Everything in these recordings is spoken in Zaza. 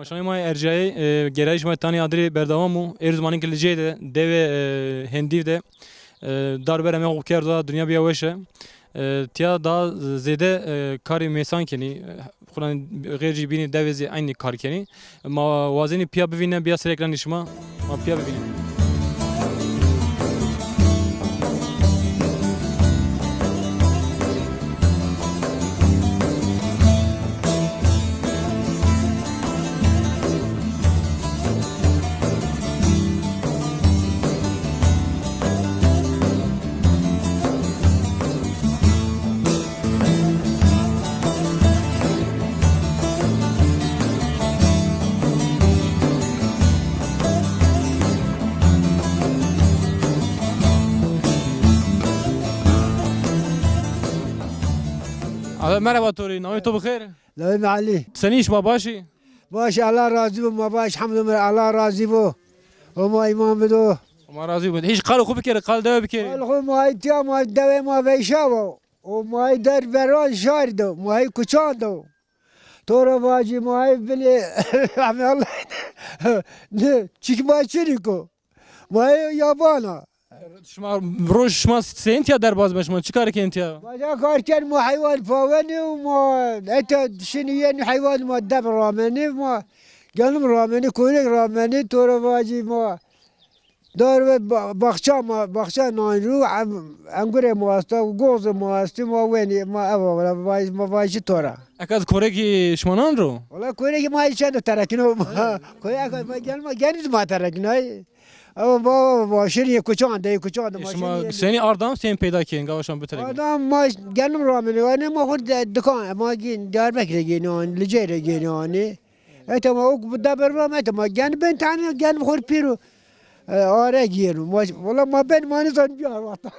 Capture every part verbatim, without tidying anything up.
Şanê ma ercayê, e, gêrayîş ma tanî adirê berdewam o. Êr zimanî ki Licê de, dewê, e, Hendîv de, e, dar beremê xo kerdo, dinya bîya weş e. E, tiya daha zêde, e, karê mêsan kenî. E, xuran xêr jî bînî dewê zî eynî kar kenî. Ma wazenî pîya bivîne, bîya ser ekranê şima. Ma pîya bivînî. Abi, merhaba to rê, namê to bi xêr? Lawê mi Elî. Senî, şima baş î? Baş, Allah razî bo, ma baş, hemd mir, Allah razî bo. O ma îman bido. Ma razî bo. Hîç qal xo bikerê, qal dewe bikerê. Qal xo ma îtya, ma dewê ma veyşa wo. O ma der veran şar do, ma kuçan do. To ra vacî ma binê, ame Allah. Ne, çik ma çirî ko. Ma yabana. Şima roj, şima seyîn tiya derbaz be, şima çi kar kenî tiya? Ma ya kar ken, ma heywan pawenî û ma eta şinî yenî heywan ma deb ramenî, ma genim ramenî, korek ramenî, to ra vacî ma dar ve ba-, baxça ma, baxça nanî ro, em-, engurê ma esta, gozê ma estî, ma wenî, ma eva, ma vacî to ra. Eka korekî şima nan ro? Wala korekî ma çend terekîno ma. Korek ma gel ma genî ma terekînay. Ama baba, baba, şirî kuçan de, kuçan de. E, ma şima şirî senî ardam, senî peyda kên, gava şan biterekîn? Ardam ma genim ramine, yani ma xur de, dikan, ma gin, Diyarbekir de gin, yani, Licê de gin, yani. Eta ma o bu da bervam eta ma gen ben tane, gen xur pîro. E, are giyenu. Ma, wala ma ben mani zan bir arvata.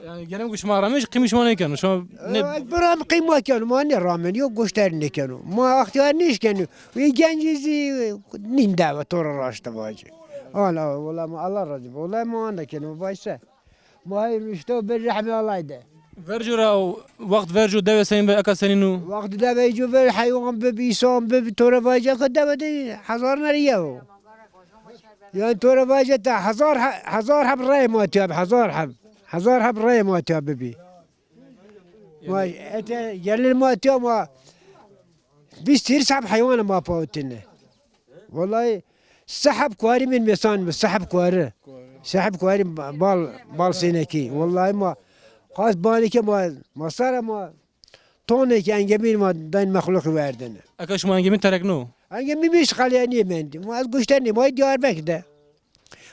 Yani genim ku şima ramê, qîmî şima nêkeno. Şima ne? E, biram qîma kenu, ma ne ramen, yok goşter nêkenu. Ma axtiyar nêşkenu. Wî gencî zî nîn deve to ra raşte vacî. Ala, wala ma Allah razî bo. Wala ma anda kenu, vayse. Ma hay ruşto bir rehmê Allahî de. Verco ra, wext verco dewê senîn bi, eka senîn o? Wext dewê co ver heywan bib, îsan bib, to ra vacî eka dewe de hezar nere yew. Yani to ra vacî ta hezar he-, hezar heb reyê ma tiya bi, hezar heb. Hezar heb reyê ma tiya bibî. Ma ete gelin ma tiya ma vîst hîris heb heywanê ma pawitine. Wallahî seheb kuarî min mêsan mi, seheb kuarî. Seheb kuarî ba-, bal, bal sênekî. Wallahî ma qas banî ke ma, ma sara ma tonê ke engemîn ma dayn mexluqî werdene. Eka şima engemîn terekno? Engemîn mi şixalîye nîye mendî. Ma ez goşter nî, ma Diyarbekir de.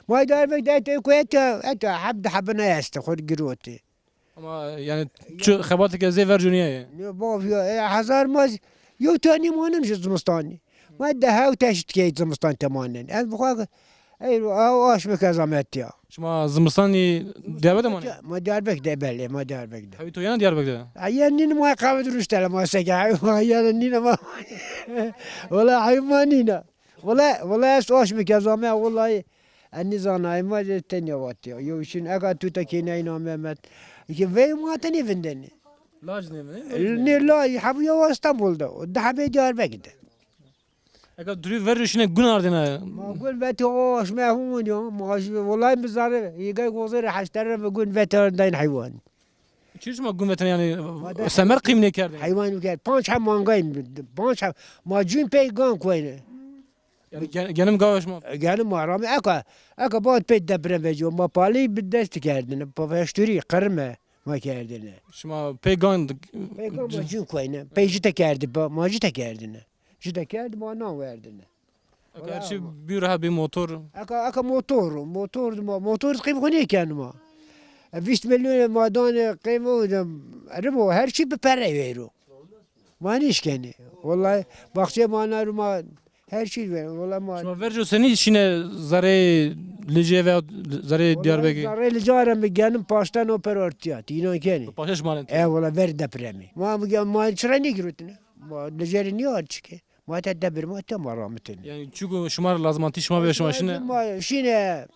Ma Diyarbekir de ete kuete, ete heb di hebe ne este, xo girotî. Ama yani çi xebatê ke zê verco nîyaye? Ne bavîya, e, hezar ma z-, yew tane manen ji zimistanî. Ma de hew teşt ke zimistan temanen. Ez bi xwe, ey, aşme ke zamet ya. Şima zimistanî Diyarbekir de manê? Ma Diyarbekir de belê, ma Diyarbekir de. Hewî to yena Diyarbekir de? Ay, ya nîne ma qavê ruştele ma seke, ay, ma yena nîne ma. Wala hewî ma nîne. Wala, wala ez aşme ke zame, wala. Ez nîzanayê ma tenya vatîya. Yew şin eka tu te kênayî na Mehmet. Ki vey ma tenê vindenî. Lac nêvindenî? Nê la, hebû yew Îstanbul de. Di hebê Diyarbekir de. Eka durî verco şine gun ardêne. Ma gun vetî aşme hûn ya. Ma jî, wala mi zerre, yegay gozerê heştere ve gun vetî ardên heywan. Çi şima gun vetene yani, semer qîm nêkerdin? Heywan kerd. Panc heb mangay, panc heb. Ma cûn pey gan koyne. Yani gen-, genim gava şima? E, genim ma rame eka, eka bad pey deprem vecîyo. Ma palî bi dest kerdine. Pa veşturî, qirme ma kerdine. Şima pey gan? Pey gan ma cûn koyne. Pey jite kerdi, pa, ma jite kerdine. Jite kerdi, ma nan werdine. Eka her çî bî reha bî motor. Eka, eka motor, motor, ma, motor qîm xo nêkeno ma. E, vîst milyon ma danê qîm o de, ribo, her çî bi pere weyro. Ma nêşkenê. Wallahî, baxçê ma na ro ma her çî ver. Wallahî ma. Şima verco senî şine zerê Licê veya zerê Diyarbekirî? Zerê Licê ra mi genim paşten o per ortîya. Tînan kenî. Paşte şima ne? E, wallahî ver depremî. Ma, ma, ma çira nêgirotine? Ma Licê rê nîya çike. Ma te debir ma te ma ramitine. Yani çuku şima ra lazimantî şima be şima şine? Ma şine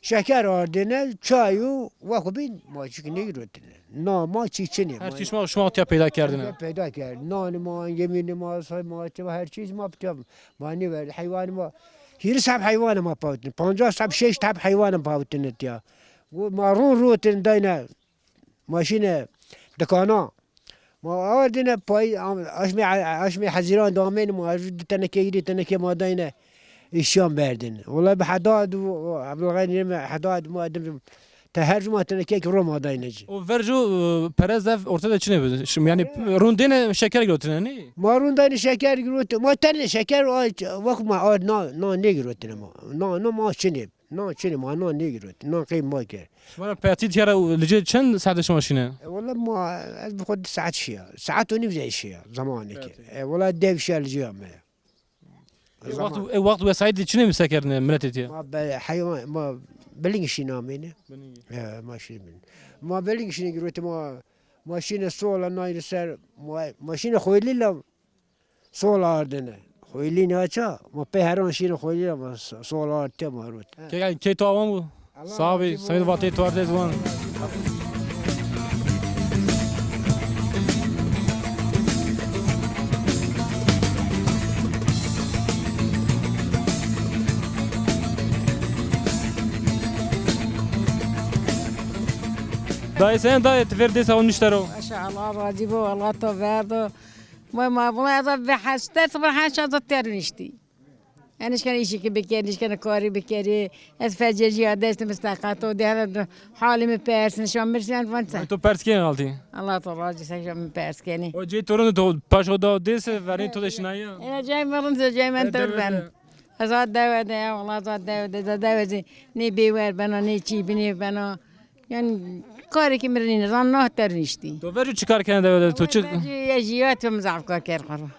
Şeker ardêne, çay û weko bîn, ma çîk nêgirotine. Na ma çî çinê. Her çî şima, şima tiya peyda kerdine. Tiya peyda kerd. Nanê ma, yemînê ma, say ma, çi, her çî ma tiya, ma nêver, heywanê ma, hîris heb heywanê ma pawitine, pancas heb, şeşt heb heywanê ma pawitine tiya. Ma rûn rûtin dayne. Ma şîne dikana. Ma ardîne pay, am-, aşmê, aşmê Hezîran de amêne, ma ez di tenekê, hîrê tenekê ma dayne îşyan berdin. Wela bi Hedad û Ebdulxanî, Hedad ma dim, te her cuma tenekê ki ro ma dayne ci. O verco, e, perez ev orte de çinê bi. Şimdi yani rûn dêne şeker girotine, nê? Ma rûn dayne şeker girot, ma tenê şeker, ay, wek ma, ay, na, na nêgirotine ma. Na, na ma çinê. Na çinê ma, na nêgirot, na qey ma kerd. Şima ra petî tîya ra licê çend saete şima şîne? E, wela ma, ez bi xo di saet şîya. Saet û nîv zey şîya, zamanê ke. E, wela dev şîya licê ya me. E, wext, e, wext wesaîtî çinê mi sekerdine miletê tîya? Ma be, heywan, ma biling şîne amêne. Biling. E, ma şîne biling. Ma biling şîne girotê ma, ma şîne sola nayne ser, ma, ma şîne xwelî la. Sol ardine. Xwelî ne ça? Ma pê heran şîne xwelî ma so-, sol ard te ma rot. Ke, ke to awan bu. Sağ ol, Samet Vatê Tuardez wan. Dayê sen dayê, ti ver dêsa o niştero. Maşallah, razî bo, Allah to verdo. Vay ma, vula ez bi heşt, dest bi heşt ez ter niştî. Enişken işi ki bikerî, enişken karî bikerî. Ez fececî ya, dest mi seqet o, de hele halî mi persin, şan mirsen van sen. To pers kên altî? Allah to razî sen, şan mi pers kenî. O cê torun to paşo da dêse, verî to de şinaya. Ena cay mi rind, cay men tor ben. Ez a dewe de ya, valla ez a dewe de, ez a dewe de. Ne bêwer bena, ne çî binê bena. Yani karê ki mi rinîne, zan nah ter niştî. To vercu çi kar kene dewe de, to çi? Vercu ya jiyat mi zaf kar ker xora.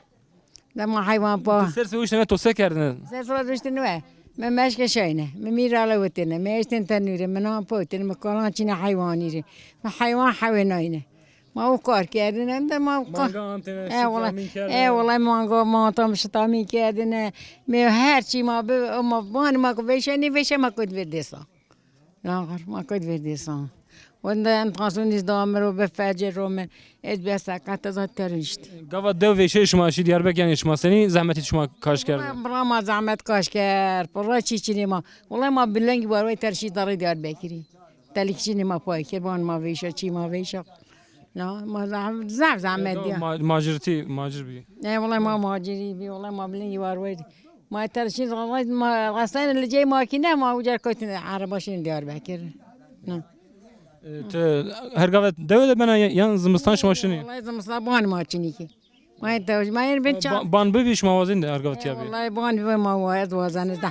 De ma heywan pa. Tu ser se uştene to se kerdine? Ser se uştene we. Me meşke şeyne. Me mîrale witine. Me eştin tenûre. Me nan potine. Me kalan çîne heywanî rê. Me heywan hewênayne. Ma o kar kerdine. De ma o kar. Manga antene, e, wala, şitamîn kerdine. E, wala manga, mantam şitamîn kerdine. Me her çî ma bi, ma van ma ku veşe, nê veşe ma kut ver dêsa. Laxir, ma kod verdêsan. Wende enflasyonîz da miro be fecê romen. Ez be seqet ez a terişt. Gava dew vêşeyê şima şî Diyarbekir, yanî şima senî zehmetî şima kaş kerde? Bira ma zehmet kaş kerd. Pira çî çinê ma. Wulay ma bilengî warwey terşî darê Diyarbekirî. Telikçinê ma pay kir, ban ma vêşa, çî ma vêşa. Na, ma zaf, zaf zehmet diya. Ma-, macirtî, macir bî. E, wulay ma macirî bî, wulay ma bilengî warwey. Ma terşîn ra-, ma rastayne licey makîne, ma uca kotin araba şin Diyarbekir. Na. E, ti her gave dewe de bena ya-, yan zimistan şima şinî? Wallahî zimistan ban ma çinî ki. Ma te, ma yen ben ça- Ba-, ban bibî şima wazên de her gave tiya bî? Wallahî ban bibî ma wa-, ez wazan ez de.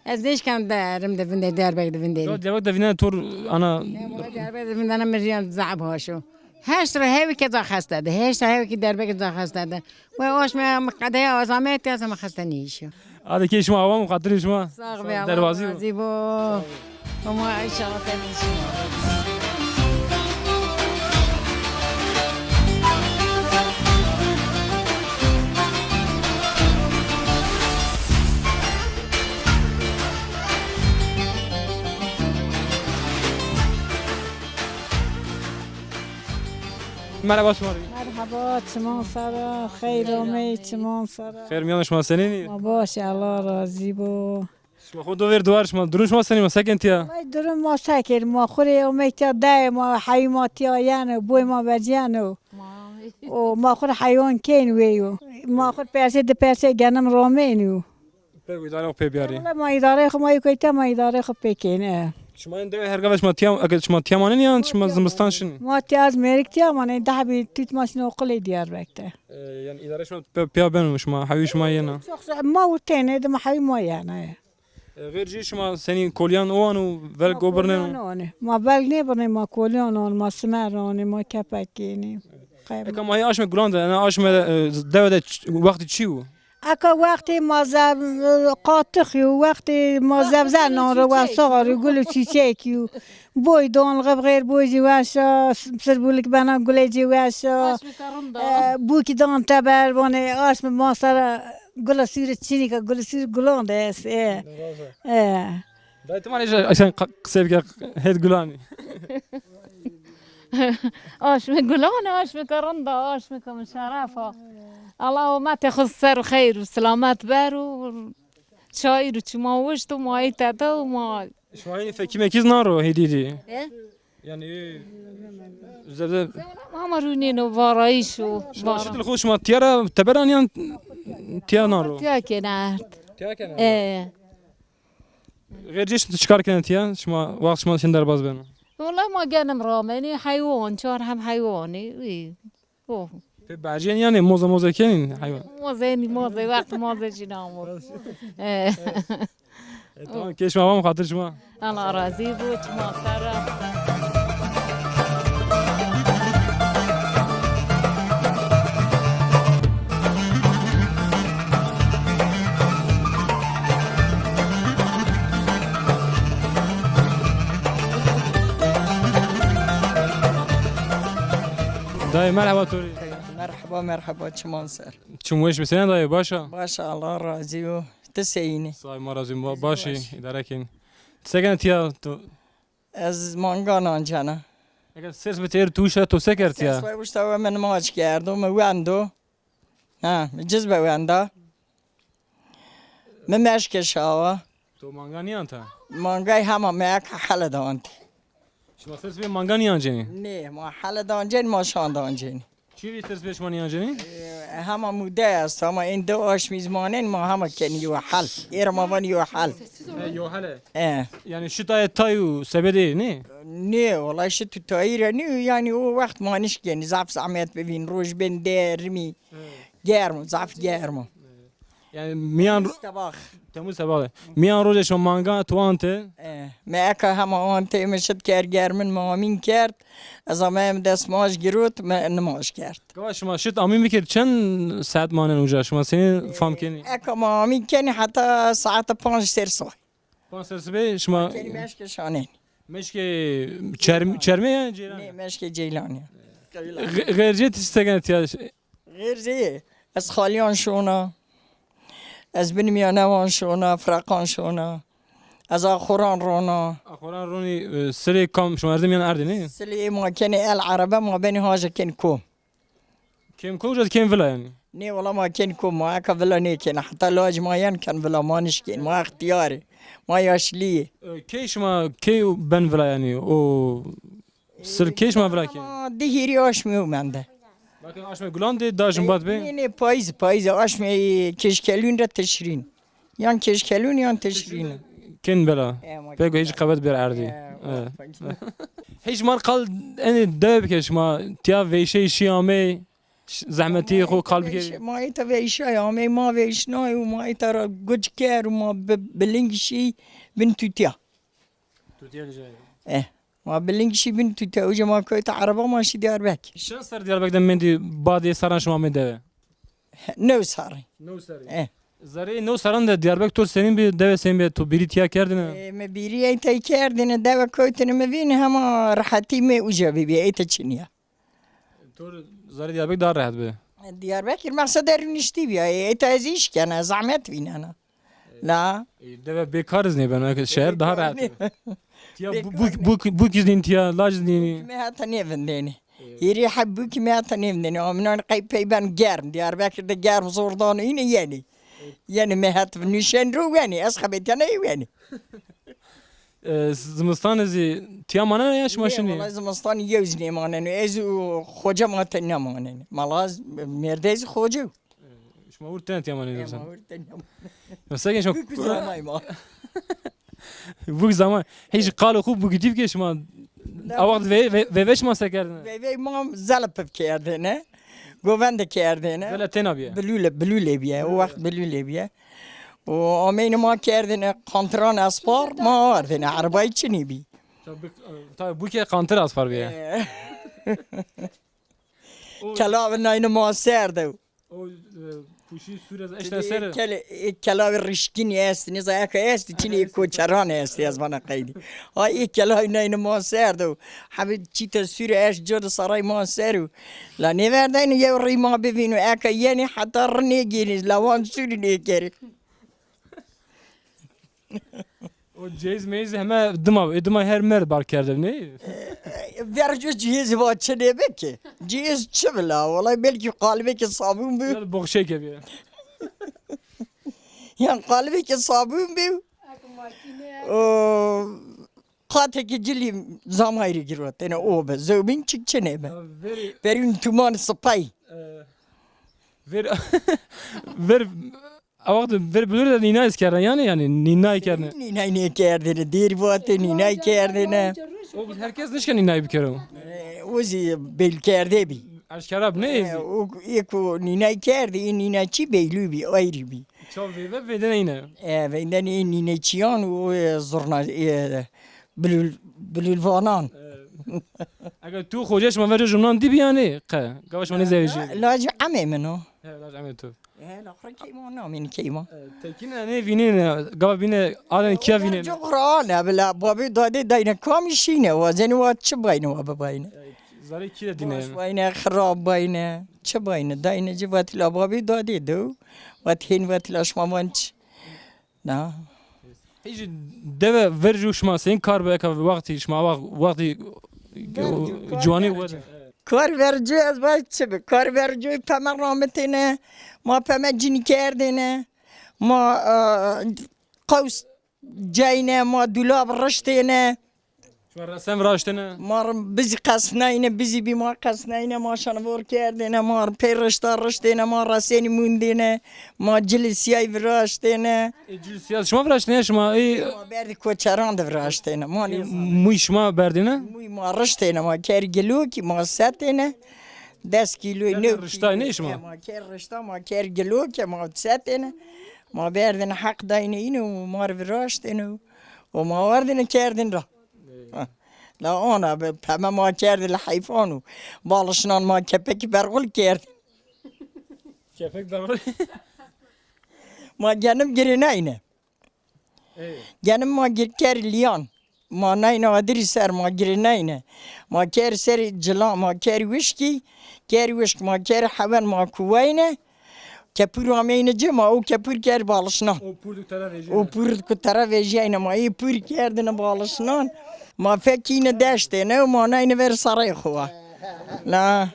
Ez nêşkem de erim de vinde Diyarbekir de vinde. Ya Diyarbekir de vinde tor ana. Diyarbekir de vinde ana mi riyan zaf baş o. Heşt ra hewî ke ca xeste de. Heşt ra hewî ke Diyarbekir ca xeste de. Ve aşme qedeye azame tiyasa ma xeste nîşîyo. Hadi kê şima awa, xatirê şima. Sağ be, Allah razî bo. Ama inşallah tebrik şima. Merhaba şima rê. Merhaba, çiman sera, xeyr amey, çiman sera. Xeyr mîyan şima senîn î? Ma baş, Allah razî bo. Şima xo do vêr diwar, şima durum şima senî, ma sekên tiya? Vay durum ma sekên, ma xo rê amey tiya, dayê ma heyî ma tiya yeno, boy ma vecîyeno. O ma xo rê heywan kên wêyo. Ma xo rê persê di persê genim ramênîyo. Pê îdarê xo pê biyarî. Wele ma îdareyê xo, ma yê koyte ma îdareyê xo pê kêne. Şima ên dewe her gave şima tiya, eke şima tiya manenî yan şima zimistan şinî? Ma tiya ez mêrik tiya manenî, deh bî tut ma şinî oqilê Diyarbekir de. E, yanî îdareyê şima pe-, piya beno, şima hewî şima yena? Çok zor, ma û tenê de ma hewî ma yena. E, xêr jî şima senî kolîyan o ano, velg o birneno? Kolîyan o ano. Ma velg nêbirnê, ma kolîyan o ano, ma simer o ano, ma kepek kênî. Eka ma hê aşme gulan de, ena aşme, e, dewe de ç-, wextî çi yo? Eka wextê ma zev-, qatix yo, wextê ma zevze nan ro wa sixar yo, gul û çîçek yo. Boy don, xev xêr boy zî weş a, s-, sirbulik bena gulê zî weş a. Aşmê te rind a. E, bûkî dan teber, vanê aşmê ma sera gula sûrî çinîka, gula sûrî gulan de est, e. E. Dayê, ti ma nêşa eşan qa-, qisey bike, hêt gulanî. Aşmê gulan, aşmê ke rind a, aşmê ke min şeref a. Allah umetê xwu ser xeyr û selamet ber û çayîr û çiman wişt û ma îta de û ma Şima hînî fekî mekî zî nan ro hêdî dî? E? Yanî, zebde Ama rûnêno varayîş û Şima vara. Şitil xwu şima tiya ra teber anî yan tiya nan ro? Tiya kena erd. Tiya kena. E. Xêrcê şima çi kar kenê tiya? Şima, wext şima şin derbaz beno? Wela ma genim ramenî, heywan, çar heb heywanî, wî. Oh. Pê bercên yanî moze moze kenîn heywan? Moze, moze, wext moze jî namo. E. E, tamam, kê şima, xatir şima. Allah razî bo, çima ser a. Dayê, merheba to rê. Merheba, merheba, çiman ser. Çim weş bi, senên dayê, baş a? Baş a, Allah razî bo. Ti seyînî? Sağ ol, ma razî bo. Baş î, îdare kenî. Ti se kenê tiya to? Ez mangan ancena. Eke sers bi têr tu wişta, to se kerd tiya? Sers bi wişta, we mi nimaj kerdo, mi wendo. Ha, mi ciz bi wenda. Mi meşke şawa. To mangan nîyanta? Mangay hema mi eka hele de ante. Şima sers bi mangan nîyancenî? Nê, ma hele de ancenî, ma şan de ancenî. Çi rê sers bi şima nîyancenî? E, hema mude est, ama ên di aşmî zî manenî, ma hema kenî yo hel. Êr ma vanî yo hel. He, yo hele. E. Yanî şitayê tay û sebedê nê? Nê, wela şit û tayî ra nîyo, yanî o wext ma nişkenî, zaf zehmet bivîn, roj bên dermî. He. Germ o, zaf germ o. Yanî mîyan ro-, Temmuz tebax. Temmuz tebax. Mîyan rojê şima mangan tu ante? E, mi eka hema ante, mi şit kerd germin, mi amîn kerd. Ez ameyim destmaj girot, mi nimaj kerd. Gava şima şit amîn bikir, çend saet manen uca? Şima senî fam kenî? Eka ma amîn kenî heta saete panc ser sibay. Panc ser sibê şima kenî meşke şanenî. Meşke çerm-, çermê ya ceylanê? Nê, meşke ceylanê ya. Xe-, xêrcê ti çi se kenê tiya? Xêrcê, ez xalîyan şona, ez binî mîyanewan şona, firaqan şona, ez axoran rona. Axoran ronî, e, silê kam şima erzê mîyan erdê nê? Silê ma kenê el erebe, ma benî haja kenî kom. Kêm kom, uca kêm vila yanî? Nê, wela ma kenî kom, ma eka vila nêkenî. Heta lacê ma yen ken vila, ma nişkenî. Ma extîyar ê. Ma yaşlî yê. E, key şima, key ben vila yanî? O Sil key şima vila kê? Ama di hîrî aşmê o mende. Bakın, aşmê gulan de da jimbat be. Nê, nê, payîz, payîz. Aşmê kêşkelûn re teşrîn. Yan kêşkelûn yan teşrîn. Kên bela. E, ama pek hiç qebet bir erdî. E, evet. Hiç mar qal, enê dewe bike şima, tiya veyşey şî amey, ş-, zehmetî xo qal bike. Veyşe-, ma êta veyşay amey, ma veyşnay û ma êta ra guc ker û ma bi-, biling şî bin tutiya. Tutiya gijayê. Eh, ma biling şî bin tute. Uca ma kewta ereba, ma şî Diyarbekir. Çend ser Diyarbekir de mendî, badê serran şima amê dewe? New serrî. New serrî. Eh. Zereyê new serran de Diyarbekir to senîn bî, dewe senîn bî, to bîrî tiya kerdêne? E, mi bîrî ey tey kerdêne, dewe kewtêne mi vîn, hema rehetî mi uca bibî, ey te çinî ya. To zerê Diyarbekir daha rehet bi. Diyarbekir meqsede rûniştî bîya. E, ey te ez îş kena, zehmet vînena. La. E, dewe bêkar iz nêbeno, eke şehir daha rehet bi. Tiya bu, bu, bu, bûk iz nîn tiya, lac iz nîn. Bûkî mi heta nêvindênî. Hîrê heb bûkî mi heta nêvindênî. Aminan qey pey ben germ. Diyarbekir de germ zor dano, îne yenî. Yenî mi het nuşen ro wenî. Ez xebetîyana ey wenî. E, zimistan zî tiya manena ya şima şinî? Nê, wela zimistan yew zî nêmaneno. Ez û xoce ma tenya manenî. Mala z-, mêrde zî xoce yo. Şima hurd tena tiya manenî zimistan? Ma hurd tenya manenî. Ya se ke şima bûk zamay ma. Bûk zamay. Hîç qalo xo bûkî dî bike şima. A wext ve-, ve-, veve şima se kerdêne? Veve ma zele piv kerdêne. Govende kerdêne. Zele tena bîye? Bilûle, bilûle bîye. O wext bilûle bîye. O ameyne ma kerdêne qantiran espar, ma ardêne. Erebayî çinî bî. Tabi, tabi bûke qantir espar bîye. E. O kelave nayne ma ser de. O, e, puşî sûre eşte ser. Kele-, e, kelave rişkînî est, nêza eke est, çinî koçeran est, ez vana qeydî. Ha, ê kelave nayne ma ser de. Hebî çîte sûre eşt cor de saray ma ser o. La nêverdayne yew rî ma bivîno, eke yenî heta ri nêgêrî, la wan sûrî nêkerî. O cihêz meyz heme dima, e, dima her mer bar kerde, ne? Verco cihêzî va çi nêbi ki. Cihêz çi bila? Wellay belkî qalibekê sabun bi. Ya da boxçeyke bi. Yan qalibekê sabun bi. O qatekê cilî zamayî rê girotêne o bi. Zewbîn çik çinê bi. Ya verî. Verî tuman sipay. E, ver, ver, a wextî ver bilûr de nînay iz kerdin yanî, yanî nînay kerdin. Nînay nêkerdêne, dêrî vatê nînay kerdêne. O herkes nişke nînay bikero. E, o zî belkerde bî. Eşkera bi ne E, zî? O ê ku nînay kerdî, ê nînayçî beylû bî, ayrî bî. Çav vêve vêdene îne. E, vêdene ê nînayçîyan û, e, zurna, e, bilûl, bilûlvanan. E. Eger tu xocê şima verco jumnan dî bî yanî, qe, gava şima nêzewejî. Lacê emê min o. He, lacê emê tu. He, la xo keyma namîn keyma. E, tekîne nêvînêne, gava bîne, aden kîya vînêne. Verco Qur'an e, bila babê dadê dayne kamî şîne, wazenî wa çi bayne wa bibayne. E, zarê kî de dîne? Baş bayne, xirab bayne, çi bayne, dayne ci vatî la babê dadê dew, vat hên vatî la şima van çi. Na. Hîç dewe verco şima seyîn kar bi eka wextî şima wext-, wextî ciwanî wede. Kar verco ez vay çi bi? Kar verco peme ramitêne, ma peme cinî kerdêne, ma, e, qews cayne, ma dûlab riştêne. Şima resen viraştêne? Ma r-, bizî qesnayne, bizî bî ma qesnayne, ma şanivor kerdêne, ma r-, pê rişta riştêne, ma resenî mundêne, ma cilê sîyay viraştêne. E, cilê sîya şima viraştêne ya şima, e? Ma berdî koçeran de viraştêne. Ma nê mûy şima berdêne? Mûy ma riştêne, ma kerî gilokî, ma setêne. Des kîloy, new kîloy. Riştay nê şima? E, ma kerî rişta, ma kerî gilokî, ma setêne. Ma berdêne heq dayne îne û ma rê viraştêne û, û ma werdêne kerdêne ra. Ha. La ona bi peme ma kerdî li heyfan û balişnan ma kepekî berxul kerdî. Kepek berxul. Ma genim girênayne. Ey. Genim ma gir-, kerî lîyan. Ma nayne adirî ser ma girênayne. Ma kerî serî cila, ma kerî wişkî, kerî wişk, ma kerî hewen ma kuwayne. Kepûr ameyne ci, ma o kepûr kerî balişnan. O pûr di ku tera vejîyayne. O pûr di ku tera vejîyayne, ma ê pûr kerdine balişnan. Ma fekîne deştêne û ma nayne ver sarayê xo wa. La,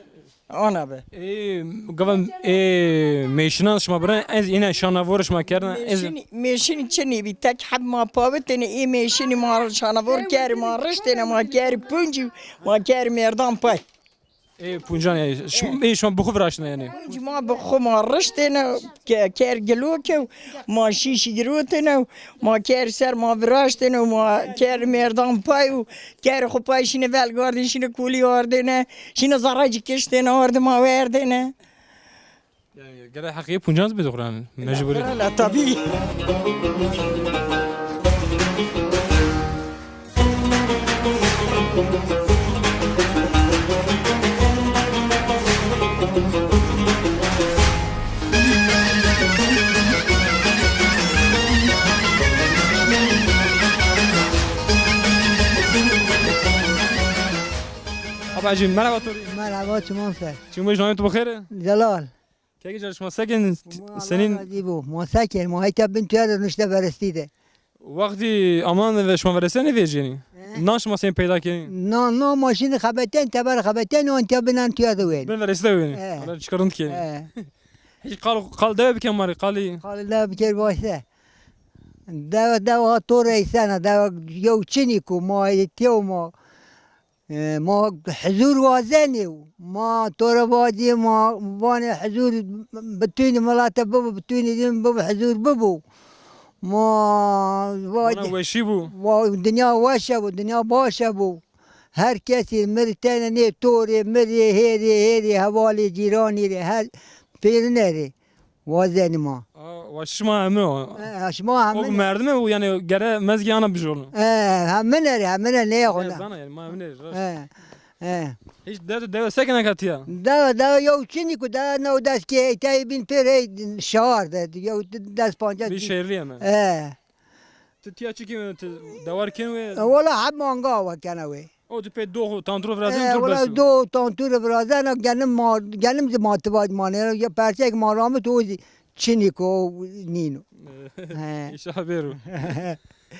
ona bi. Ê, gava, ê, mêşinan şima birin, ez îne şanavor şima kerdin, ez. Mêşinî, mêşinî çinî bî, tek heb ma pawitêne, ê mêşinî ma şanavor kerî, ma riştêne, ma kerî puncî, ma kerî merdan pay. Ê puncan yanî. Şim-, ê şima bi xo viraştine yanî. Puncî ma bi xo ma riştêne, ke-, ker giloke û ma şîşî girotêne û ma ker ser ma viraştêne û ma ker merdan pay û ker xo pay şîne velgardê, şîne kolî ardêne, şîne zerrecî kiştêne, ardê ma werdêne. Yanî, gere heqê puncan zî bidixuran, mecbur. La, tabî. Aba Ecî, merhaba to rê. Merhaba, çiman ser. Çimû, namê to bi xêr? Celal. Kekê Celal, şima se kenî? Ma senîn? Allah razî bo. Ma se kenî? Ma heyta bin tuya de nuşte verestî de. Wextî aman ve şima verestî nêvejîyenî? He? Na şima senî peyda kenî? Na, na ma şînî xebetên, teber xebetên, wan tiya binan tuya de wen. Bin verestî de wen. He. Ala çika rind kenî. He. Hîç qal, qal dewe biken ma rê, qalî. Qal dewe biker vayse. Dewe, dewe ha to reysena, dewe yew çinî ku ma ê tiyo ma. E, ma huzur wazenê û ma to ra vacê, ma vanê huzur, bitûnî milete bibo, bitûnî din bibo, huzur bibo. Ma vacê. Vana weşî bû. Va-, dinya weş e bo, dinya baş e bo. Her kesî mi rê tene nê, to rê, mi rê, hê rê, hê rê, hevalê, cîranî rê, her pêrine rê. Wazenî ma. A, wa şima heme o. E, şima heme. O merdime o, yanî gere mezgê ana bijorno. E, hemine rê, hemine nê xo. E, zana yanî, ma hemine rê, raşt. E, e. Hîç dewe, dewe se kena ka tiya? Dewe, dewe yew çinî ku dewe new des kê heyteyê bîn pêr hey şehar de, yew des pancas. Bî şehrlî heme. E. Ti tiya çi kên, ti dewar kên wê? E, wela heb manga awa kena wê. O tu pê dox û tanturo virazên, e, tu wela bes o. Dox û tanturo virazena, genim ma, genim zî ma tiba manê. Ya persek ma ramit o zî çinî ko nîno. He. Îşa bêro.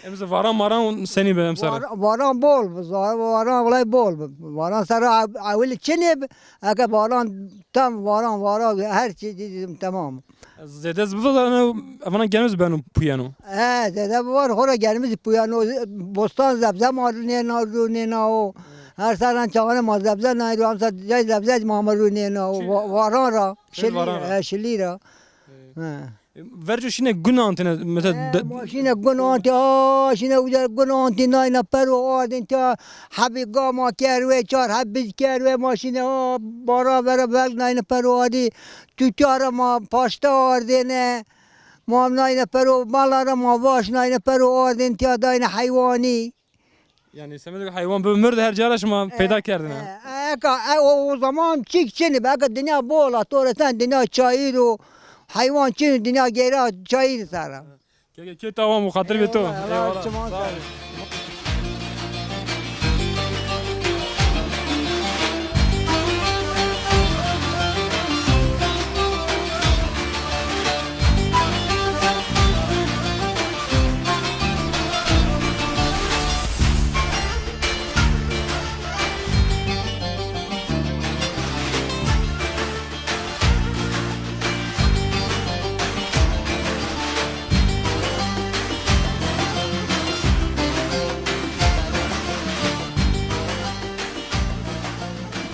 Emze varan maran senî bi emser? Var-, varan bol bi, za-, varan wellay bol bi. Varan sera ew-, ewil çinê bi. Eke varan tam varan vara her çî dî-, dî-, tamam. Zêde ez bizo da ene, evana genimiz beno puyeno. E, zêde bi var xora genimiz puyeno. Bostan zebze ma runêna, runêna o. Her seran çağane ma zebze nayro, amsa cay zebze ma ma runêna o. Çi? Va-, varan ra. Şil-, varan ra. E, şilî ra. E. He. Verco şîne gun antine, mesela. E, de- ma şîne gun antî, a, şîne uca gun antî nayna pero ardin tiya, hebî ga ma kerwê, çar heb biz kerwê, ma şîne, a, bara vera belg nayna pero ardî. Tutyara ma paşta ardêne. Ma nayna pero, malara ma vaş nayna pero ardin tiya dayna heywanî. Yanî semedê heywan bi mird her cara şima peyda kerdine. E, e, eka, e, o, o zaman çîk çinî bi, eka dinya bol a, to resen dinya çayîr o, heywan çinî, dinya geyra çayîr sera. Keke kê tamam o, xatir bi to. Eyvallah, eyvallah. Sağ ol.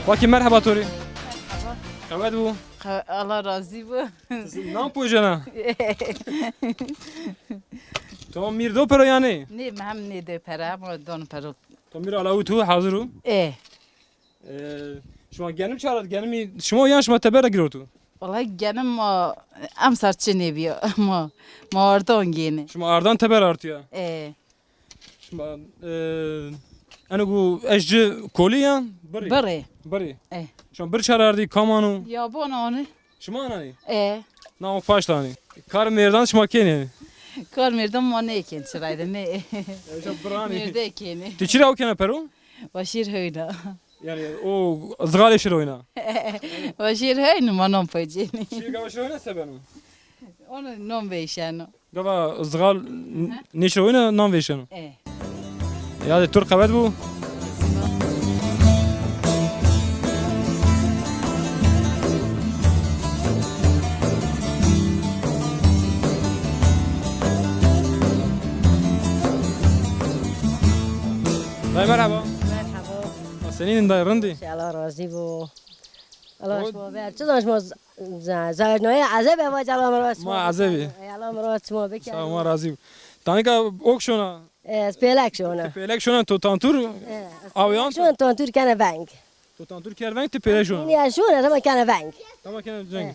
Xakî, merheba to rê. Merheba. Qewet bû. Qe-, Allah razî bo. Ti nam pojena? To mîr do pero yanî? Nê, mi hem nê do pera, ama don pero. To mîr alawi tu hazir o? E. E, şima genim çara, genimî şima yan şima teber ra girewtu? Wallahî genim ma emser çinê bîya, ma, ma ardan gênê. Şima ardan teber artîya? E. Şima, e, eno ku ez ci kolî yan? Birî. Birî. Birî. E. Şima bir çar ardî, kam ano? Yaban anî. Şima ananî? E. Na o paşt anî. Kar mêrdan şima kenî? Kar mêrdan ma nêkên çirayde, nê. Eşa bir anî. Mêrde kenî. Ti çira o kena pero? Vaşîr heyna. Yanî o zixalê şir oyna. Vaşîr heyna ma non pecênî. Şir gava şir oyna se beno? Onu non veyşeno. Gava zixal n-, nêşir oyna, nan vêşeno. E. Yadê tur qewet bû. Dayê merheba. Merheba. Senîn dayê, rind î? Allah razî bo. Allah şima ver. Çi zan şima z-, z-, zewecnayê ezebî, eva Allah mi ra şima. Ma ezebî. Ey Allah mi ra şima biker. Sağ ol, ma razî bo. Tanika ok şona? Ez pêlek şona. Ti pêlek şona, to tantur awiyan? Şona tantur kena veng. To tantur ker veng, ti pêlek şona? Nîya şona, tamam kena veng. Tamam kena veng.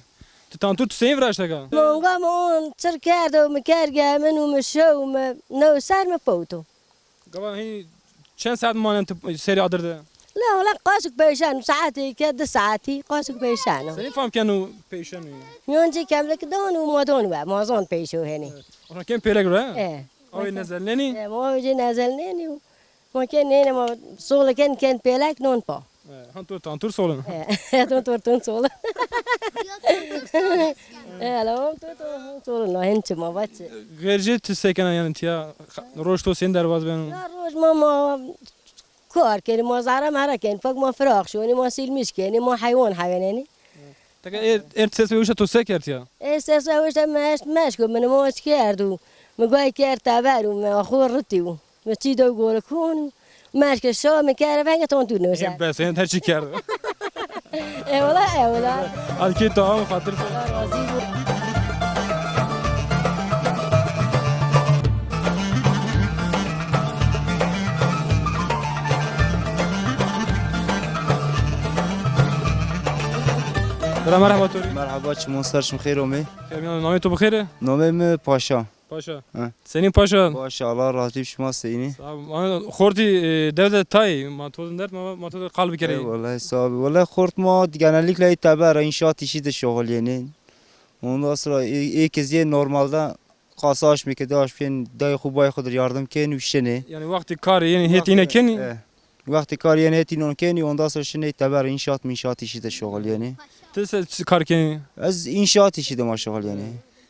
Ti tantur tu seyîn viraşteka? Monga mi on çir kerdo, mi ker gemin û mi şew mi new ser mi powto. Gava hînî çend saet manen ti serê adir de? La wela qasik peyşeno, saetêke, di saetî qasik peyşeno. Senî fam keno peyşeno? Mîyan ci kemlik don û ma don we, ma zon peyşo henî. Evet. Ona ken pêlek ro, he? E. Awê nezelnenî? E, ma awê ci nezelnenî û ma ken nêne, ma sole ken, ken pêlek non pa. E, han to tantur solin. E, to tantur solin. E, la to, to solin, no, hin çi ma vaç. Xêrcê ti se kena yanî tiya, roj to seyîn derbaz beno? Ya roj ma, ma kar kenî, ma zere mere kenî, pak ma firaq şonî, ma sîlmîş kenî, ma heywan hewenenî. Teke êr, êr ses ve wişta to se kerd ya? Êr ses ve wişta meşk, meşk o, min moç kerdo. Mi gay kerd teber û mi axo ritî û mi çî do golikon û meşke şa mi kere venge ton tu nose. Ê bes, ê her çi kerdo. E wela, e wela. Alkê tamam, xatir. Allah razî bo. Bira merheba to rê. Merheba, çimon ser şim, xêr omê. Xêr mîyan, namê to bi xêr e? Namê mi Paşa. Paşa. He. Senîn Paşa? Paşa, Allah razî bi şima, senî? Sağ ol. Ana, xortî, e, dev de tay, ma to derd, ma, ma to de qal bikerê. Eyvallah, sağ ol. Vallahi xort ma genellikle teber, inşaat işi de şoxilyenî. Ondan sonra ê, ê kezî normalde qasa aşmê ke de aşmên dayê xwu bayê xwu dir yardim kên û şinê. Yanî wextê karê yenê hêt îne kenî? E, wextê karê yenê hêt înon kenî, ondan sonra şinê teber inşaat minşaat işi de şoxilyenî. Ti se çi kar kenî? Ez inşaat işi de ma şoxilyenî.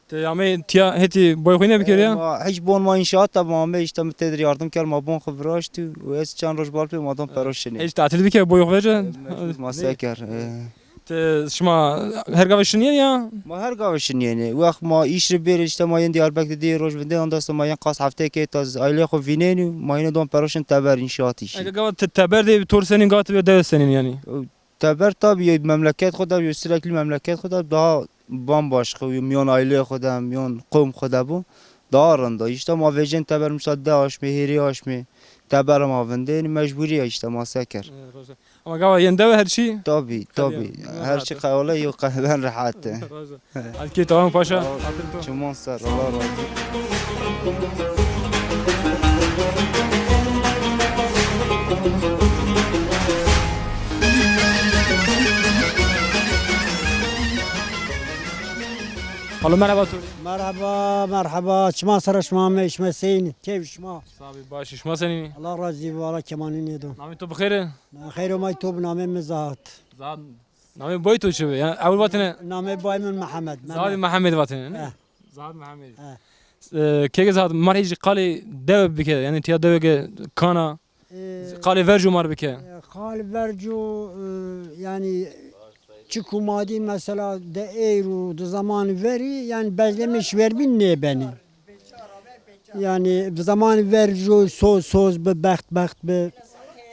Ti amey tiya hetî boy xo nêbikerdî ya? Ma hiç bon ma înşaat de ma amey, îşte mi têdir yardim kerd, ma bon xo viraştî û ez çend roj bal pê ma don peroşinê. Hiç tatil bike boy xo vece? Mecbur ma se ker. E. Ti şima her gave şinîyenî ya? Ma her gave şinîyenî. Wext ma îş ri bêrê, îşte ma yên Diyarbekir de dî roj vindê, ondan sonra ma yên qas hefteyê kê ta aileyê xo vînenî, ma yine don peroşin teber înşaat îşî. Eke gava ti teber de tor senîn, gava ti bê dewe senîn yanî? Teber tabi yo memleket xo de, yo sürekli memleket xo de daha bambaşka, yo miyon aile xo de, miyon qom xo de bu. Daha rind o. Îşte ma vecên teber, misal de aşmê, hêrê aşmê. Teber ma vindê, yanî mecburî ya, îşte ma se ker. E, roza. Ama gava yên dewe her çî? Tabi, tabi. Her çî qewale yo qeben rehat e. Roza. Hadi kê tamam paşa. Çiman ser, Allah razı olsun. Alo, merheba to. Merheba, merheba. Çiman ser, şima me, şima seyîn, keyf şima. Sabî baş, şima senîn? Allah razî bo, Allah kemanî nêdo. Namê to bi xêr? Xeyr omay, to bi, namê mi Zahat. Zahat. Namê boy to çi bi? Yanî ewil vatêne? Namê boy min Mihemed. Zahid Mihemed vatêne, ne? He. Zahid Mihemed. He. E, keke Zahid, ma rê jî qalê dewe bike, yanî tiya dewe ke kana, e, qalê verco ma rê bike. E, qalê verco, e, yanî çiku ma dî mesela de eyro, de zamanê verî, yanî bezlemê şiverbîn nêbenî. Yanî bi zamanî verco soz, soz bi, bext, bext bi.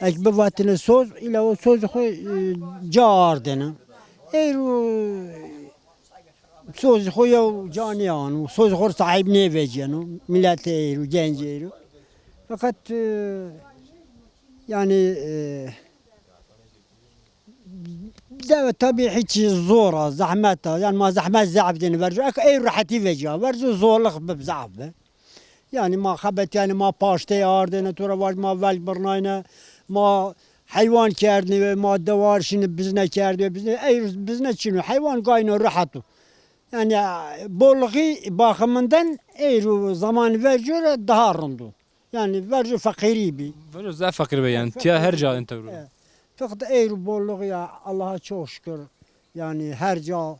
Ek bivatine soz, îla o soz xo, e, ca ardene. Eyro soz xo yew ca nêano, soz xo sahîb nêvecîyeno. Miletê eyro, gencê eyro. Feqet, e, yanî, e, dewe tabî hiç zor a, zehmet a. Yanî ma zehmet zaf dêne verco. Eke ey rehetî vecîya verco, zorlix bi zaf bi. Yanî ma xebetîyane, ma paştey ardêne, to ra vaj ma velg birnayne, ma heywan kerdêne, ma dewar şîne bizne kerdê, bizne, ey bizne çin o. Heywan gayno rehet o. Yanî bolluğî baxımından eyro zamanî verco ra daha rind o. Yanî verco feqîrî bî. Verco zaf feqîr bî yanî. Tiya her ca ente viro. E, feqet eyro bolluğî ya, Allaha çok şükür. Yanî her ca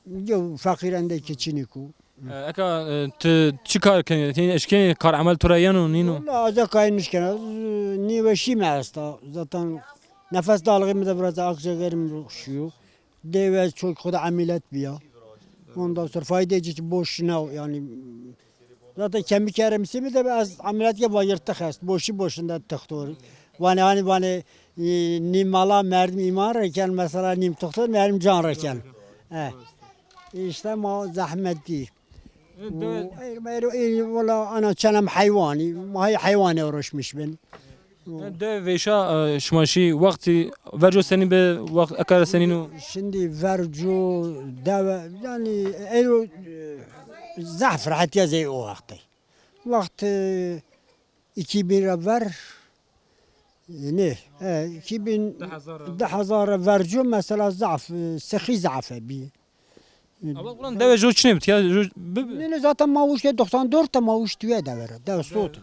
yew feqîrendê ke çinîk o. E, eka, e, ti çi kar kenî? Ti eşkenî, kar emel to ra yeno, nîno? Wella ez eka nişkena. Ez, e, nêweşî mi esta. Zaten nefes darlığı mi de biraz, akciğerim şiyo. Dewe ez çok xo de ameliyat bîya. Ondan sonra fayde hiç boş ne yanî. Zaten kemik erimsî mi de ez ameliyat ke ma yırtık est. Boşu boşunda doktor. Vanê hanî vanê, e, nîm mala merdim îman reken, mesela nîm doktor merdim can reken. E. Îşte ma zehmet dî. E, dewe- Ey, ey, ey, wela ana çenem heywanî, ma hey heywanê uğraşmış bin. E, dewe vêşa, e, şima şî wextî verco senî bi, wext eka ra senîn o? Şimdi verco dewe, yanî eyro, e, zaf rehetîya zey o wextê. Wext, e, iki bin ra ver, e, nê, e, iki bin, di hezar ra verco mesela zaf, e, sixî zaf bî. Ama ulan dewe jo çinê bi, tiya jo bi, bi. Nê, nê, zaten ma uştê doksan dört de ma uştî we dewe ra. Dewe sot.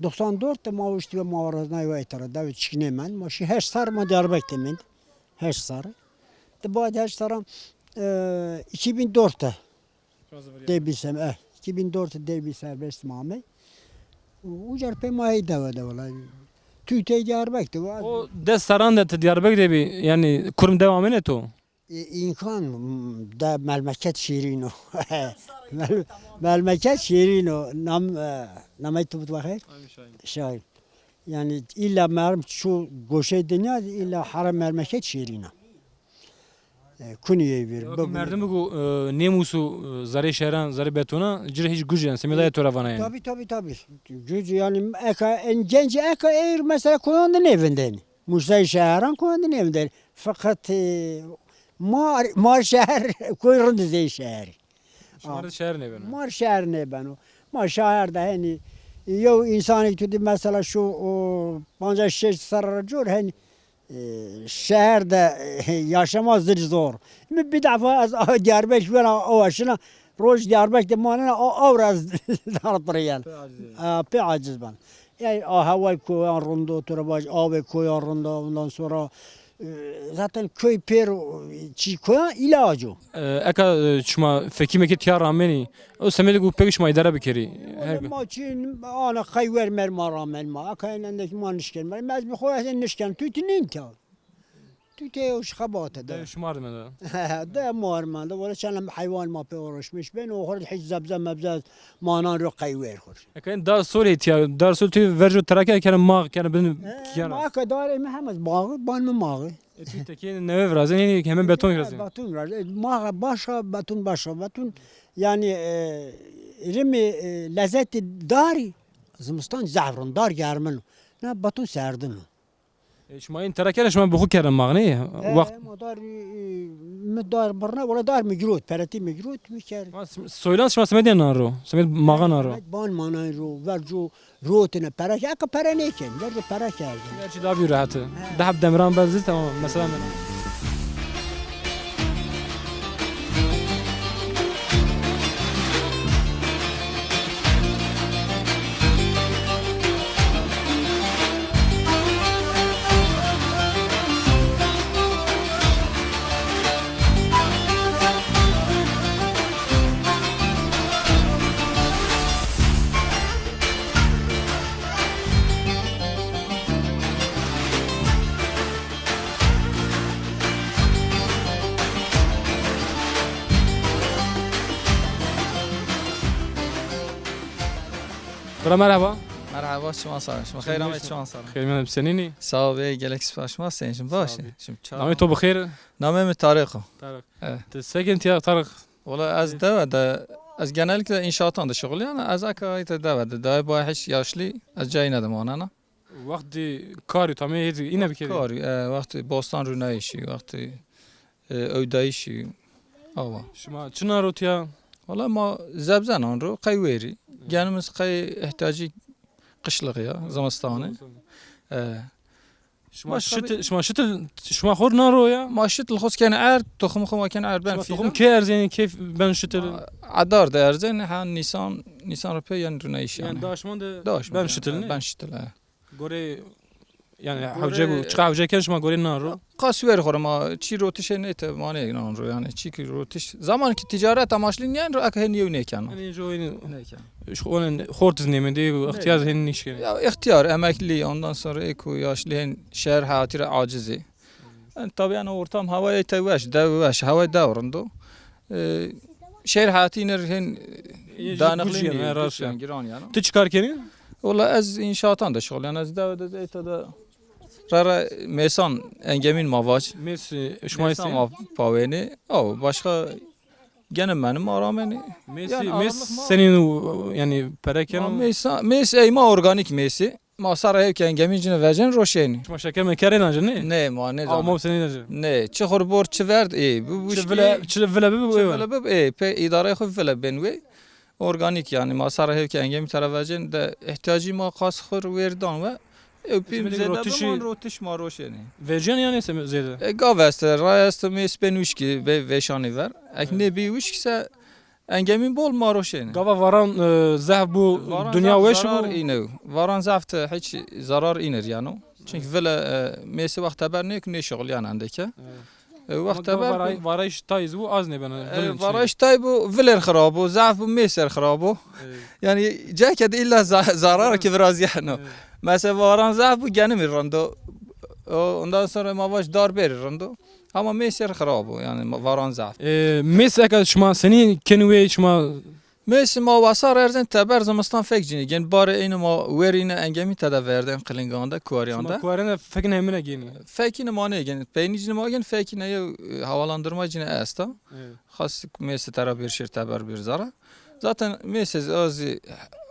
Doksan dört de ma uştî we, ma razna we tera. Dewe çik nêmend. Ma şî heşt serr ma Diyarbekir de mend. Heşt serr. De baad heşt serran, e, iki bin dört de. Dev bî sem, e, iki bin dört de dev bî serbest ma amey. Uca ra pey ma hey dewe de wela. Tüy tey Diyarbekir de. O des serran de ti Diyarbekir de bî, yanî kurm dewe amêne to? E, îmkan, m, de melmeket şîrîn o. Mel-, melmeket şîrîn o. Nam, e, namey tu bid xeyr? Şahin. Şahin. Yanî îlla merdim çu goşey dinya, îlla hara melmeket şîrîn a. E, kunî yey vîr. Merdim bigo, e, nêmûs û, e, zerê şehran, zerê betona, ci rê hiç guc yanî, semedaya to ra vana yanî. Tabi, tabi, tabi. Guc yanî, eka, en genc eka ey mesela koyan de nêvindenî. Mûsey şehran koyan de nêvindenî. Feqet, e, ma, ma şeher, koy rind zey şeherî. Şima rê şeher nêbeno? Ma rê şeher nêbeno. Ma şeher de henî yew însanî tu dî mesela şu, o, pancas şeşt serr ra cor henî, e, şeher de, e, yaşama zir zor. Mi bir defa ez a Diyarbekir vera awa şina, roj Diyarbekir de manena, a, aw ra ez dar pirîyen. Pê aciz ben. A, pê aciz ben. Ey, a, heway koyan rind o, tu ra vaj, avê koyan rind o, ondan sonra Zaten köy pêro çî koyan îlac o. E, eka, e, şima fekî mekî tiya ramenî, o semedê ku pêk şima îdare bikerî. Her ma çî ana qey wer mer ma ramen ma. Eka endekî ma nişken mer. Ez bi xo ez nişken. Tu ti nîn tiya. Tu te o şixebate de. De şima de mende. De ma mende. Wala çend heywan ma pê uğraşmış. Ben o xor hiç zebze mebze manan ro qey wer xor. Eka dar solê tiya, dar sol tu verco terake kene, mağ kene bin kiyana. Ma ka darê mi hemez mağı, ban mi mağı. E, tu tekê neve virazên, hênî hemen beton virazên. Beton virazên. E, mağa başa, beton başa, beton. Yani, e, rimi, e, lezzeti dari, zimistan zehf rind, dar germin o. Ne beton serdin o. E, şima în tera kene, şima bi xo kerdin max, nê? E, wext ma dar, e, mi dar birne, wala dar mi girot, peretî mi girot, mi kerd. Ma sim-, soylan şima semedê nan ro, semed maxa nan ro. Semed ban manan ro, verco rotine pere, eke pere nêken, verco pere kerdin. Her çî daha bir rahat. He. Daha demiran benzi, tamam, mesela. Bira merheba. Merheba, çiman sar. Şima xeyr amê, çiman sar. Xeyr, senîn î? Sağ ol, bey, gelek spas şima, senîn, şima baş. Namê to bi xeyr? Namê mi Tarık o. Tarık. Evet. Ti se kenî tiya Tarık? Wala ez dewe de, ez genellikle inşaatan de şuxulîyana, ez eka ite dewe de, dayê bay hiç yaşlî, ez cayîne de manena. Wextî karî tamê hêdî îne bikerî? Karî, e, wextî bostan rûnayîşî, wextî, e, ewdayîşî, awa. Şima çi nan ro tiya? Wala ma zebze nan ro, qey wêrî. Evet. Genimiz qey ihtiyacî qişlixî ya, zimistanî. Zimistanî. E. Şima şitil, şima şitil, şima xor nan ro ya? Ma şitil xos ken erd, toxum xo ma ken erd ben. Şima toxum kê erzenî, kê ben şitil? Ma edar de erzen, ha Nîsan, Nîsan ro pê yanî rûnayîş yanî. Yanî daşman de ben şitil, nê? Ben şitil, he. Gorê, yanî hewce bu, çiqa hewce ken şima gorê nan ro? Qas wêr xo ra ma çî rotişê nête, ma nê nan ro yanî, çî ki rotiş. Zaman ki ticaret amaçlı nîyen ro, eke hên yew nêken. Yanî jo hên nêken. Şu xortiz nêmendê, ihtiyar hên nîşkenê. Ya ihtiyar, emekli, ondan sonra ê ku yaşlı hên şehir hayatî ra acizî. Yani tabii yani ortam hava ete weş, dew weş, hava dew rind o. E, şehir hayatî îne hên, e, danıklı, yani, giran yani. Ti çi kar kenî? Wala ez inşaatan de şuxulîyana, ez dewe de zeyta de rara mêsan engemîn ma vac. Mês, e, şima mêsan ma pawenî. O başka gene benim aramenî. Mês, yani mês senîn, yani pere keno? Mês, mês ey ma organik mêsî. Ma sara hewke engemîn cine vecên roşenî. Şima şeker meker êna ci, nê? Nê, ma nêzana. Ama senî nêzana? Nê, çi xor bor çi verd, ê, bu, bu çi vile, çi vile bi, bu, çi vile bi, ê, pê îdareyê xo vile bên wê. Organik yani, ma sara hewke engemî tera vecên de ihtiyacî ma qas xor wêr dan we. Ew pîm zêde bi, rotiş ma roşenî. Vecên yanî se zêde? E, gav este, ray este, mês bên wişkî, be veşanî ver. Ek nêbî wişk se, engemîn bol ma roşenî. Gava varan, e, zehf bu, dinya weş bu. Varan zehf zarar îne. Varan zehf de hiç zarar îne yanî. Çünkü vile, e, mêsî wext teber nêk nêşuxulîyan endeke. Evet. E, wext teber varayîş tay zî bu az nêbeno. E, varayîş tay bu vilêr xirab o, zehf bu mêsêr xirab o. Evet. Yani ceke de îlla za-, zarar ki biraz yanî. Evet. Mesela varan zehf bu genimî rind o. O, ondan sonra ma vac dar bêrî rind o. Ama mêsêr xirab o, yani ma-, varan zaf. E, mês eka şima senî kenî wê şima? Mês ma wesar erzên teber, zimistan fek cinî. Gen barê ênî ma werîne engemî tede verdên qilingan de, kuarîyan de. Şima kuarîyan de fekîne hemine genî? Fekîne ma nêgen. Peynî cinî ma gen, fekîne yew, e, havalandırma cinî esta. Evet. Xas mêsî tera bir şir teber bir zara. Zaten mêsê zî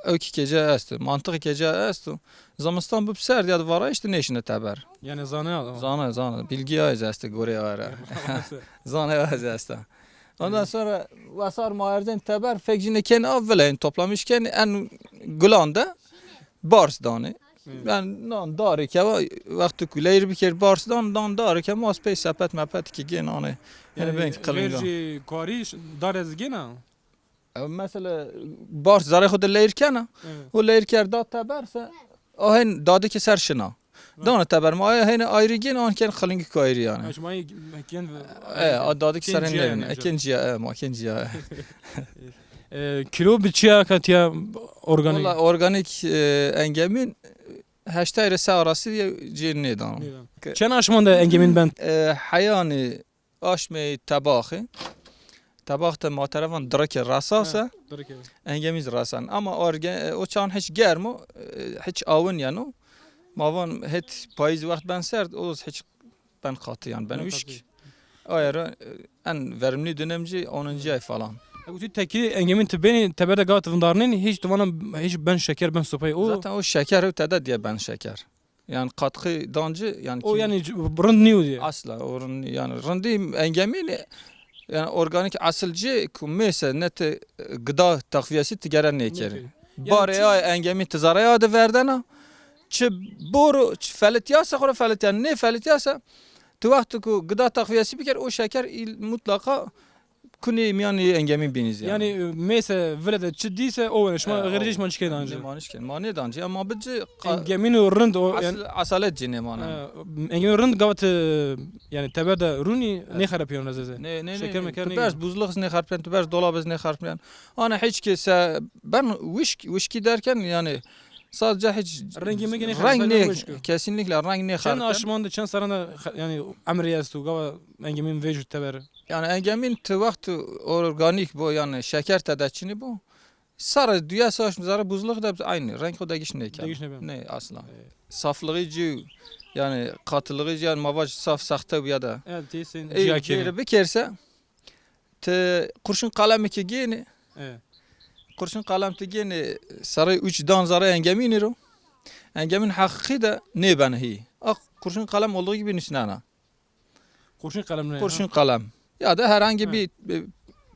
ewkî kece esto, mantiqî kece esto. Zimistan bib serd ya di varayîş de nêşine teber. Yani zane adam. Zane, zane. Bilgi ya ez este gorê ara. Zane ya ez este. Ondan sonra wesar ma erzên teber fek cinî ken av vile, yani toplamış ken en gulan de bars danê. Evet. Yani nan darê ke wextu ku leyr biker bars dan, dan darê ke mas pey sepet mepet ki gên anê. Yani ben ki qilinga. Vercî kuarî dar ez gêna? E, mesela, bars zarê xo de leyr kena. Evet. O leyr ker da teber se, o hên dadê ke ser şina. Dano teber ma, aya hene ayrı gên, an ken xilingik ayrı yani. Ha, şima ê-, eken, e, a dadik seren nevin. Eken ciya, e, ma ken ciya. E, kilo bi çiya katiya organik? Valla organik, e, engemin heştay re se arası diye cê nêdan. Nêdan. Çend aşman de engemin ben? E, heyani aşmê tebaxê. Tebax de ma terefan dirike resase. Ha, dirike. Engemiz resan. Ama orge, e, o çan hiç germ o, e, hiç awin yeno. Ma van het payîz wext ben serd, o hiç ben qatı yani ben wişk. Aye ra, e, en verimli dönemci onuncu ay falan. Ego tu tekî engemin tu benî teber de gava tu vindarnenî, hiç tu vana hiç ben şeker, ben sopayî o. Zaten o şeker o tede diye ben şeker. Yani katkı dancı yani. O kim yani c-, rind nîyo diye. Asla o rind yani rindî engemî ne, yani organik asilci ku mêse ne ti, e, gıda takviyesi ti gere nêkerî. Nêkerî. Yani barê çi- ya engemî ti zaraya de verdena. Çi boro, çi felitiyase xora felitiyan, ne felitiyase tu wextu ku gıda takviyesi biker, o şeker il-, mutlaka kunê mîyanê engemî bînî zî. Yani, e, mêse vile de çi dîse o wene. Şima, e, xêricê şima çikê dancî? Nêmanîş ken. Ma nêdancî ama bi ci qa-, engemîn û rind o, yani, asalet cî nêmane. E, engemîn rind gava ti, yani, teber de rûnî, e, nêxerepîyon ez eze. Nê, nê, nê. Şeker meker nêgî. Tu berz buzlux nêxerpîyen, tu berz dolab ez nêxerpîyen. Ana hiç ki se ben wişk, wişkî derken yani sadece hiç rengî mengî nêxerpîyen, reng nê, kesinlikle reng nêxerpîyen. Çend aşman de, çend serran de, yani, emrê esto gava engemîn vêjû teber? Yani engemîn ti wext organik bo, yani şeker tede çinî bo. Sarı dünya savaş zarı buzluk da aynı. Renk o degiş ne kan? Degiş ne ben? Ne asla. E. Saflığı cü, yani katılığı cü, yani ma vac saf sahte bu ya da. Evet, teysen. E, ciya kere. Bir kerse, te kurşun kalemi ki giyini. Evet. Kurşun kalem te giyini, sarı üç dan zarı engemîn ro. Engemîn hakkı da ne ben hi. Ak kurşun kalem olduğu gibi nüsnana. Kurşun kalem ne? Kurşun kalem. Ya da herhangi bir, e,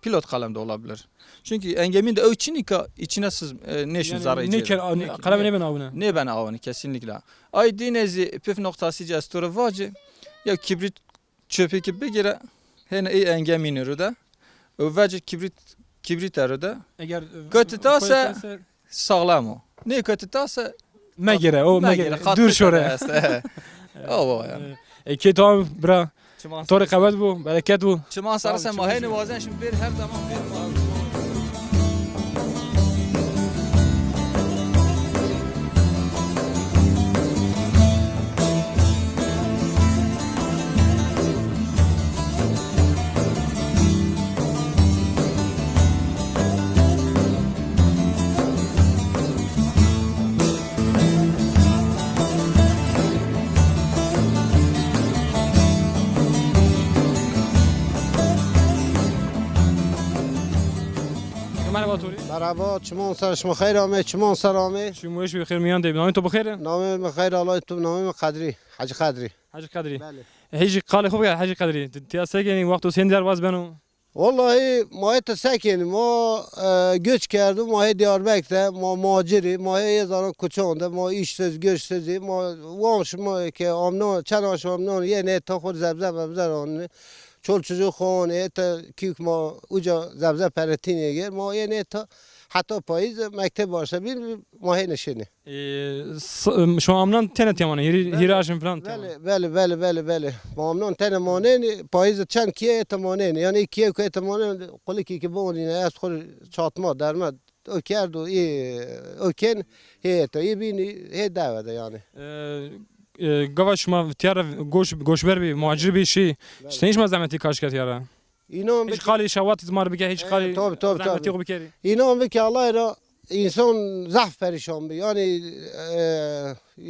pilot kalem de olabilir. Çünkü engemin de ew çinika içine siz, e, neşin. Yani zarar ne ker-, ne, kalem ne ben avına? Ne ben avını kesinlikle. Ay dinezi püf noktası cestura vacı. Ya kibrit çöpü ki bir kere hene ey engemin ruda. O vacı kibrit, kibrit ruda. Eğer, e, kötü tase sağlam o. Nê kotî tase megere, o megere. Dur şore. O yani. E, kê tamam bira. To rê qewet bu, bereket bu. Çiman sarı sen ma heyni wazen şimdi bir her zaman bir. Merhaba Tori. Merhaba, çiman ser şima xeyr ame, çiman ser ame. Şima weş bi xeyr miyan de. Namê to bi xeyr? Namê mi xeyr, Allah to, namê mi Qedrî, Hacı Qedrî. Hacı Qedrî. Belê. Hecî qalê xo bike Hecî Qedrî. Ti ya se kenî, wexto sen derbaz beno? Vallahi ma hê te se kenî, ma, e, göç kerdo, ma hê Diyarbekir de, ma macirî, ma hê yê zaran kuçan de, ma işsiz, güçsüzî, ma wan şima ke amnan, çend aşm amnan, yê nê ta xo zebze mebze ranî, çol çocuk xo anî, hê te kîk ma uca zebze peretînê ger, ma yê nê ta heta payîz mekteb başla bîn, ma hê nişenî. E, s-, şima amnan tene tê manenî, hîrî, hîrî aşm filan tê manenî. Belê, belê, belê, belê, belê. Ma amnan tene manenî, payîz çend kîye ete manenî. Yanî kîye ku ete manenî, qulikî ki bonîne, ez xo çatma, derme, o kerdo, ê, o ken, hê ete, ê bînî, hê dewe de yanî. E, e, gava şima tîya ra goş-, goşber bî, muhacir bî şî. Belê. Senî şima zehmetî kaş kerd tîya ra? Înan bike. Hiç qalî şewat zimar bike, hiç qalî, e, tabii, tabii, zehmetî xo bikerî. Înan bike Allahî ra, însan zaf perîşan bi. Yanî, e,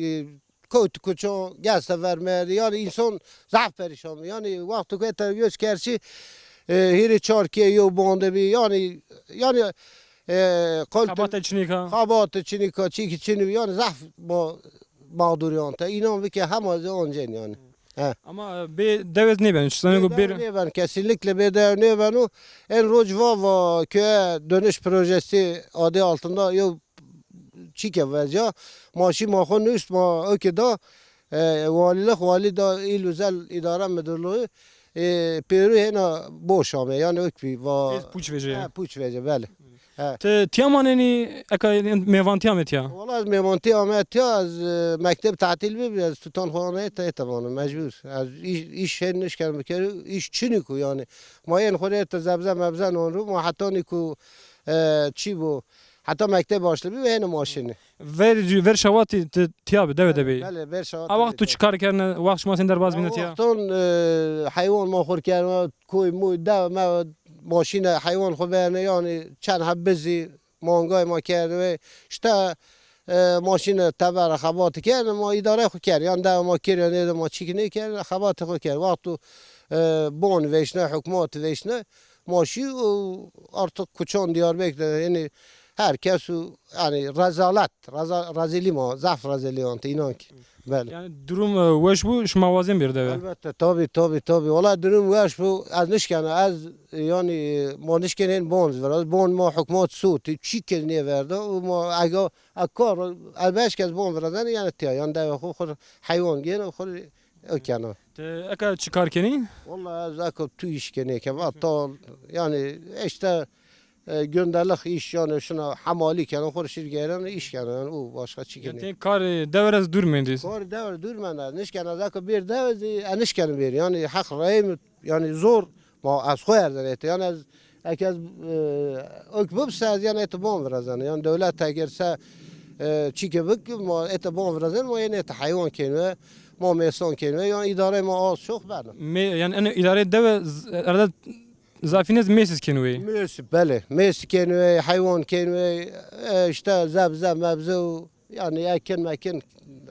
e, kewt kuço, geste vermedi. Yanî însan zaf perîşan bi. Yanî wexto ke te göç kerçî, e, hîrê çar kê yew bande bi. Yanî, yanî, e, xebate çinîka. Xebate çinîka, çîkî çinî. Yanî zaf bo mağdurîyan te. Înan bike hema zî oncên yanî. He. Ama, e, bê dew ez nêbeno. Çi zano bê dew nêbeno, kesinlikle bê dew nêbeno. En roc va va köye dönüş projesi adı altında yew çîke veca. Ma şî ma xo nuşt, ma öke da, e, valiliq, vali da il özel idare müdürlüğü, e, pêru hêna boş ame. Yanî ök bî va. Ez puç vece. He, puç vece, belê. He. Ti tiya manenî, eka mêvantî ame tiya? Wala ez mêvantî ame tiya, ez, e, mekteb tatîl bibî, ez tutan xo ame ete, ete mano, mecbur. Ez îş, îş hên nişken bikeri, îş çinî ku yanî. Ma yên xo rê ete zebze mebze non ru, ma hetanî ku, e, çî bo, heta mekteb başlibî, hêne ma şinî. Ver, ver şawatî ti tiya bi, dewe de bî? Belê, ver şawatî. A waxt tu çi kar kerdine, waxt şima sên derbaz bîne tiya? Wexton, e, heywan ma xur kerdine, koy moy, dewe mewe, maşîne heywan xo berne, yanî çend heb bizî, mangay ma kerdine. Îşte, e, maşîne tebere xebatî kerdine, ma îdare xo kerd. Yanî dewe ma kir, yanî de ma çîkî nêkerd, xebatî xo kerd. Wexto, e, bon vêşne, hukmat vêşne, ma şî û artık kuçan Diyarbekir de, yanî her kes û, yanî rezalet, reza-, rezilî ma, zaf rezilî ante, înan ki. Belê. Yanî durum, e, weş bû, şima wazên bêr dewe? Elbette, tabî, tabî, tabî. Wala durum weş bû, ez nişkena, ez, yanî, ma nişkenên bon viraz. Bon ma hukmat sotî, çî kes nêverda û ma ega, e, kar, e, beş kes bon virazên, yanî tiya, yanî dewe xo, xo heywan gêno, xo o kena. Ti eka çi kar kenî? Wala ez eka tu îş kenê ke, va tal, yanî, işte, e, gündelik iş, yanî şuna hamalî kena, xo şîr geyren, îş kena, yanî o başka çî kenê. Yanî ti karê dewe ra dûr mendî? Karê dewe ra dûr menda, nişkena, ez eka bêr dewe zî, e, nişkena bêr. Yanî heq reyim, yanî zor, ma ez xo erzenete. Yanî ez, eke ez, e, ok bibse, ez yanî ete bon virazena. Yanî dewlet eger se, e, çîke bik, ma ete bon virazena, ma yanî ete heywan kenwe, ma mêsan kenwe, yanî îdare ma az çok bena. Me-, yanî eno îdare dewe z-, erede zafîne mêsiz kenwe? Mês, belê. Mês kenwe, heywan kenwe, e, işte zebze, mebze û yanî ekin mekin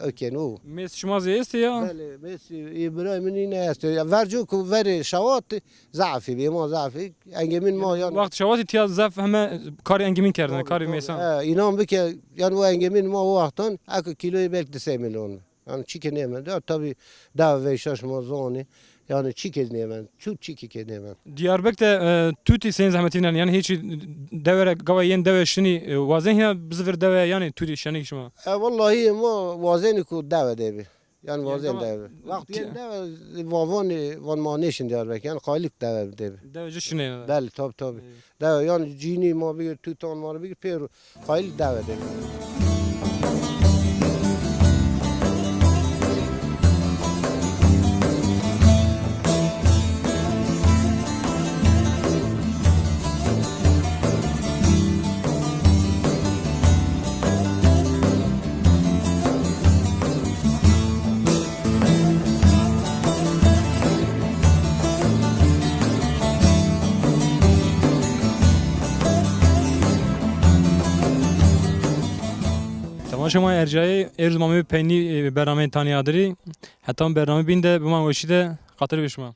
o kenwe. Mês şima zî estê ya? Belê, mês, e, birayê min îne estê. Ya verco ku verê şawat zafî bî, ma zafî. Engemîn ma yanî. Wext şawatî tiya zaf heme karê engemîn kerdine, karê mêsan. He, înan bike, yanî o engemîn ma o wextan eke kîloyê belkî di sey milyon. Yanî çîkê nêmend. Ya tabî dewe veyşa şima zonî. Yanî çîkê nêmend. Çu çîkê ke nêmend. Diyarbek de, e, tutî sên zehmetî vînen. Yanî hîçî dewe ra gawa yên dewe şinî, e, wazên hîna bizî vir dewe yanî tutî şenî şima? E, wellahî ma wazenî ku dewe de bî. Yanî wazên dewe. Wext yên dewe va-, vanê, van ma nêşin Diyarbek. Yanî qaylik dewe de bî. Dewe ci şinê. Belê, tabî, tabî. Dewe, yanî cînî ma bigir, tutan ma bigir, pêro qayil dewe de. Temaşe ma ercayê, êrz ma mê peynî, e, bernameyê Tanî Adirî. Heta bername bîn de biman weşî de, xatir be şima.